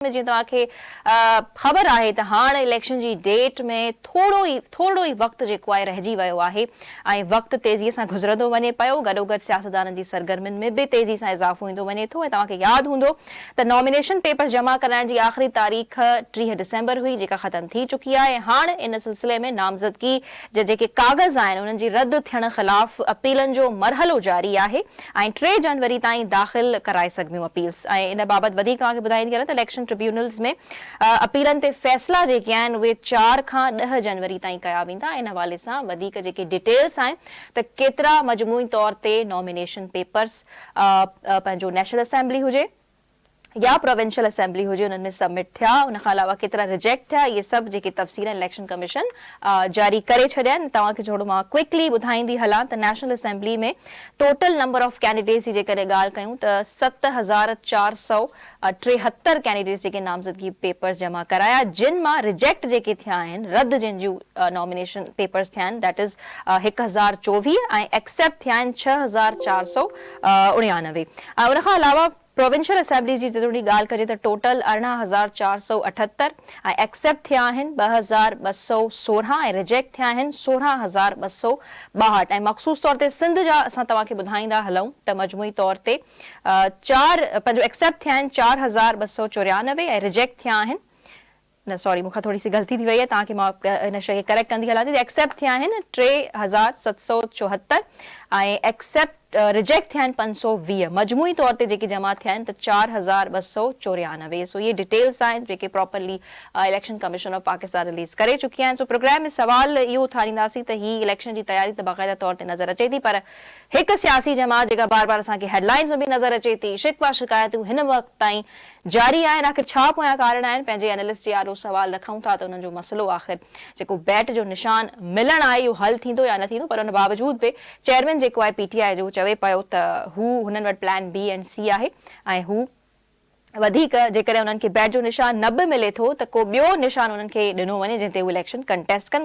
۾ جيئن توهان کي خبر آهي ته هاڻ اليڪشن جي ڊيٽ ۾ ٿورو ئي ٿورڙو ئي وقت جيڪو آهي رهجي ويو آهي ۽ وقت تيزي سان گذرندو وڃي پيو، گڏوگڏ سياستدانن جي سرگرمين ۾ به تيزي سان اضافو ايندو وڃي ٿو ۽ توهان کي ياد هوندو ته نامينيشن پيپرز جمع ڪرائڻ جي آخري تاريخ 30 ڊسمبر هئي جيڪا ختم ٿي چڪي آهي ۽ هاڻ ان سلسلي ۾ نامزدگي جا جيڪي ڪاغذ آهن انهن جي رد ٿيڻ خلاف اپيلن جو مرحلو جاري آهي. ۽ 3 جنوري تائين داخل ڪرائي سگهبيون اپيلز ۽ ان بابت وڌيڪ توهان کي ٻڌائيندي هلان ته اليڪشن ٽربيونلز ۾ اپيلن تي فيصلا جيڪي آهن اهي 4 کان 10 جنوري تائين ڪيا ويندا ان حوالي سان وڌيڪ جيڪي ڊيٽيلز آهن ته ڪيترا مجموعي طور تي نامينيشن پيپرز پنهنجو نيشنل اسيمبلي هجي يا پراونشل اسيمبلي هجي انهن ۾ سبمٽ ٿيا ان کان علاوه ڪيترا رجيڪٽ ٿيا اهي سڀ جيڪي تفصيل آهن اليڪشن ڪميشن جاري ڪري ڇڏيا آهن توهان کي ٿورو مان ڪوئڪلي ٻڌائيندي هلان ته national assembly ۾ total number of candidates جي جيڪڏهن ڳالهه ڪيون ته 7473 ڪينڊيڊيٽس جيڪي نامزدگي پيپرز جمع ڪرايا جن مان رجيڪٽ جيڪي ٿيا آهن رد جن جون نامينيشن پيپرز ٿيا آهن that is 1024 ۽ accept ٿيا آهن 6499 ۽ ان کان علاوه پراونشل اسيمبليز جي جيتوڻيڪ ڳالهه ڪجي ته ٽوٽل 18478 ۽ ايڪسيپٽ ٿيا آهن 2216 ۽ ريجيڪٽ ٿيا آهن 16262 ۽ مخصوص طور تي سنڌ جا اسان توهان کي ٻڌائيندا هلون ته مجموعي طور تي چار پنهنجو ايڪسيپٽ ٿيا آهن 4294 ۽ ريجيڪٽ ٿيا آهن نه سوري مون کان ٿوري سي غلطي ٿي وئي آهي توهان کي مان ان شئي کي ڪريڪٽ ڪندي هلان ٿي ته ايڪسيپٽ ٿيا آهن 3774 ۽ ايڪسيپٽ ريجيڪٽ ٿيا آهن 520 مجموعي طور تي جيڪي جمع ٿيا آهن ته 4294 سو اهي ڊيٽيلس آهن جيڪي properly election commission of Pakistan release ڪري چڪي آهن سو پروگرام ۾ سوال اهو اٿارينداسين ته هي اليڪشن جي تياري ته باقاعده طور تي نظر اچي ٿي پر هڪ سياسي جماعت جيڪا بار بار اسان کي هيڊلائنز ۾ به نظر اچي ٿي، شڪوه شڪايتون هن وقت تائين جاري آهن، آخر ڇا پويان ڪارڻ آهن؟ پنهنجي اينالسٽ جي آڏو سوال رکون ٿا ته انهن جو مسئلو آخر جيڪو بيٽ جو نشان ملڻ آهي اهو حل ٿيندو يا نه ٿيندو پر ان باوجود به چيئرمين جيڪو آهي پي ٽي آء جو چوي پيو ته هو هنن وٽ پلان بي اينڊ سي آهي ۽ هو وڌيڪ جيڪڏهن انهن کي بيٽ جو نشان نه به ملي ٿو ته ڪو ٻيو نشان انهن کي ڏنو وڃي جنهن تي هو اليڪشن ڪنٽيسٽ ڪن.